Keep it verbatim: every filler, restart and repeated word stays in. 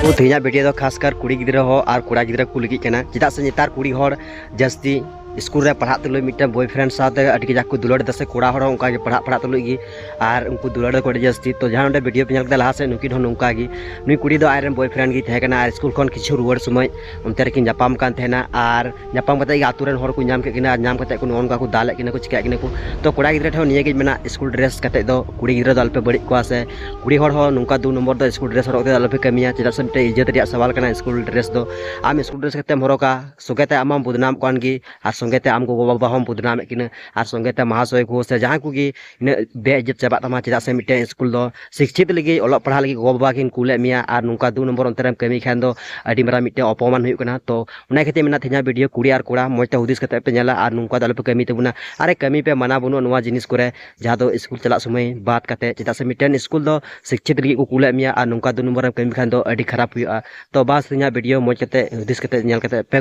ᱛᱚ ᱛᱮᱦᱮᱧᱟᱜ ᱵᱷᱤᱰᱤᱭᱳ ᱫᱚ ᱠᱷᱟᱥ ᱠᱟᱨ ᱠᱩᱲᱤ ᱜᱤᱫᱽᱨᱟᱹ ᱦᱚᱸ ᱟᱨ ᱠᱚᱲᱟ ᱜᱤᱫᱽᱨᱟᱹ ᱠᱚ ᱞᱟᱹᱜᱤᱫ ᱠᱟᱱᱟ, ᱪᱮᱫᱟᱜ ᱥᱮ ᱱᱮᱛᱟᱨ ᱠᱩᱲᱤ ᱦᱚᱲ ᱡᱟᱹᱥᱛᱤ ᱥᱠᱩᱞ ᱨᱮ ᱯᱟᱲᱦᱟᱜ ᱛᱩᱞᱩᱡ ᱢᱤᱫᱴᱮᱱ ᱵᱚᱭᱯᱷᱨᱮᱱᱰ ᱥᱟᱶᱛᱮ ᱟᱹᱰᱤ ᱠᱟᱡᱟᱠ ᱠᱚ ᱫᱩᱞᱟᱹᱲ ᱮᱫᱟ, ᱥᱮ ᱠᱚᱲᱟ ᱦᱚᱲ ᱦᱚᱸ ᱚᱱᱠᱟ ᱜᱮ ᱯᱟᱲᱦᱟᱜ ᱯᱟᱲᱦᱟᱜ ᱛᱩᱞᱩᱡ ᱜᱮ ᱟᱨ ᱩᱱᱠᱩ ᱫᱩᱞᱟᱹᱲ ᱫᱟᱠᱚ ᱟᱹᱰᱤ ᱡᱟᱹᱥᱛᱤ᱾ ᱛᱚ ᱡᱟᱦᱟᱸ ᱱᱚᱰᱮ ᱵᱷᱤᱰᱤᱭᱳ ᱯᱮ ᱧᱮᱞ ᱠᱮᱫᱟ ᱞᱟᱦᱟ ᱥᱮᱫ, ᱱᱩᱠᱤᱱ ᱦᱚᱸ ᱱᱚᱝᱠᱟ ᱜᱮ, ᱱᱩᱭ ᱠᱩᱲᱤ ᱫᱚ ᱟᱡᱨᱮᱱ ᱵᱚᱭᱯᱷᱨᱮᱱᱰ ᱜᱮ ᱛᱟᱦᱮᱸ ᱠᱟᱱᱟ ᱟᱨ ᱥᱠᱩᱞ ᱠᱷᱚᱱ ᱠᱤᱪᱷᱩ ᱨᱩᱣᱟᱹᱲ ᱥᱚᱢᱚᱭ ᱚᱱᱛᱮ ᱨᱮᱠᱤᱱ ᱧᱟᱯᱟᱢ ᱠᱟᱱ ᱛᱟᱦᱮᱱᱟ ᱟᱨ ᱧᱟᱯᱟᱢ ᱠᱟᱛᱮ ᱜᱮ ᱟᱛᱳ ᱨᱮᱱ ᱦᱚᱲ ᱠᱚ ᱧᱟᱢ ᱠᱮᱫ ᱠᱤᱱᱟ ᱟᱨ ᱧᱟᱢ ᱠᱟᱛᱮ ᱠᱚ ᱱᱚᱜᱼᱚ ᱱᱚᱝᱠᱟ ᱠᱚ ᱫᱟᱞᱮᱫ ᱠᱤᱱᱟ ᱠᱚ, ᱪᱤᱠᱟᱹᱭᱮᱫ ᱠᱤᱱᱟ ᱠᱚ᱾ ᱛᱚ ᱠᱚᱲᱟ ᱜᱤᱫᱽᱨᱟᱹ ᱴᱷᱮᱱ ᱦᱚᱸ ᱱᱤᱭᱟᱹ ᱜᱤᱧ ᱢᱮᱱᱟ, ᱥᱠᱩᱞ ᱰᱨᱮᱥ ᱠᱟᱛᱮ ᱫᱚ ᱠᱩᱲᱤ ᱜᱤᱫᱽᱨᱟᱹ ᱫᱚ ᱟᱞᱚᱯᱮ ᱵᱟᱹᱲᱤᱡ ᱠᱚᱣᱟ, ᱥᱮ ᱠᱩᱲᱤ ᱦᱚᱲ ᱦᱚᱸ ᱱᱚᱝᱠᱟ ᱫᱩ ᱱᱚᱢᱵᱚᱨ ᱫᱚ ᱥᱠᱩᱞ ᱰᱨᱮᱥ ᱦᱚᱨᱚᱜ ᱠᱟᱛᱮ ᱫᱚ ᱟᱞᱚᱯᱮ ᱠᱟᱹᱢᱤᱭᱟ, ᱪᱮᱫᱟᱜ ᱥᱮ ᱢᱤᱫᱴᱮᱱ ᱤᱡᱽᱡᱚᱛ ᱨᱮᱭᱟᱜ ᱥᱟᱣᱟᱞ ᱠᱟᱱᱟ ᱥᱠᱩᱞ ᱰᱨᱮᱥ ᱫᱚ᱾ ᱟᱢ ᱥᱠᱩᱞ ᱰᱨᱮᱥ ᱠᱟᱛᱮᱢ ᱦᱚᱨᱚᱜᱟ, ᱥᱚᱸᱜᱮ ᱛᱮ ᱟᱢ ᱢᱟᱢ ᱵᱚᱫᱱᱟᱢᱚᱜ ᱠᱟᱱ ᱜᱮ, ᱟᱨ ᱥᱚᱸᱜᱮ ᱛᱮ ᱟᱢ ᱜᱚᱜᱚ ᱵᱟᱵᱟ ᱦᱚᱸᱢ ᱵᱚᱫᱱᱟᱢᱮᱫ ᱠᱤᱱᱟ, ᱟᱨ ᱥᱚᱸᱜᱮ ᱛᱮ ᱢᱟᱦᱟᱥᱚᱭ ᱠᱚ ᱥᱮ ᱡᱟᱦᱟᱸᱭ ᱠᱚᱜᱮ ᱤᱱᱟᱹᱜ ᱵᱮᱼᱤᱡᱽᱡᱚᱛ ᱪᱟᱵᱟᱜ ᱛᱟᱢᱟ, ᱪᱮᱫᱟᱜ ᱥᱮ ᱢᱤᱫᱴᱮᱱ ᱥᱠᱩᱞ ᱫᱚ ᱥᱤᱠᱪᱷᱤᱛ ᱞᱟᱹᱜᱤᱫ, ᱚᱞᱚᱜ ᱯᱟᱲᱦᱟᱜ ᱞᱟᱹᱜᱤᱫ ᱜᱚᱜᱚ ᱵᱟᱵᱟ ᱠᱤᱱ ᱠᱩᱞᱮᱫ ᱢᱮᱭᱟ, ᱟᱨ ᱱᱚᱝᱠᱟ ᱫᱩ ᱱᱚᱢᱵᱚᱨ ᱚᱱᱛᱮ ᱨᱮᱢ ᱠᱟᱹᱢᱤ ᱠᱷᱟᱱ ᱫᱚ ᱟᱹᱰᱤ ᱢᱟᱨᱟᱝ ᱢᱤᱫᱴᱮᱱ ᱚᱯᱚᱢᱟᱱ ᱦᱩᱭᱩᱜ ᱠᱟᱱᱟ᱾ ᱛᱚ ᱚᱱᱟ ᱠᱷᱟᱹᱛᱤᱨ ᱢᱮᱱᱟ, ᱛᱮᱦᱮᱧᱟᱜ ᱵᱷᱤᱰᱤᱭᱳ ᱠᱩᱲᱤ ᱟᱨ ᱠᱚᱲᱟ ᱢᱚᱡᱽ ᱛᱮ ᱦᱩᱫᱤᱥ ᱠᱟᱛᱮ ᱯᱮ ᱧᱮᱞᱟ, ᱟᱨ ᱱᱚᱝᱠᱟ ᱫᱚ ᱟᱞᱚᱯᱮ ᱠᱟᱹᱢᱤ ᱛᱟᱵᱚᱱᱟ᱾ ᱟᱨᱮ ᱠᱟᱹᱢᱤ ᱯᱮ, ᱢᱟᱱᱟ ᱵᱟᱹᱱᱩᱜᱼᱟ ᱱᱚᱣᱟ ᱡᱤᱱᱤᱥ ᱠᱚᱨᱮ, ᱡᱟᱦᱟᱸ ᱫᱚ ᱥᱠᱩᱞ ᱪᱟᱞᱟᱜ ᱥᱚᱢᱚᱭ ᱵᱟᱫ ᱠᱟᱛᱮ, ᱪᱮᱫᱟᱜ ᱥᱮ ᱢᱤᱫᱴᱮᱱ ᱥᱠᱩᱞ ᱫᱚ ᱥᱤᱠᱪᱷᱤᱛ ᱞᱟᱹᱜᱤᱫ ᱠᱚ ᱠᱩᱞᱮᱫ ᱢᱮᱭᱟ, ᱟᱨ ᱱᱚᱝᱠᱟ ᱫᱩ ᱱᱚᱢᱵᱚᱨ ᱮᱢ ᱠᱟᱹᱢᱤ ᱠᱷᱟᱱ ᱫᱚ ᱟᱹᱰᱤ ᱠᱷᱟᱨᱟᱯ ᱦᱩᱭᱩᱜᱼᱟ᱾ ᱛᱚ ᱵᱟᱥ, ᱛᱮᱦᱮᱧᱟᱜ ᱵᱷᱤᱰᱤᱭᱳ ᱢᱚᱡᱽ ᱠᱟᱛᱮ ᱦᱩᱫᱤᱥ ᱠᱟᱛᱮ ᱧᱮᱞ ᱠᱟᱛᱮ ᱯᱮ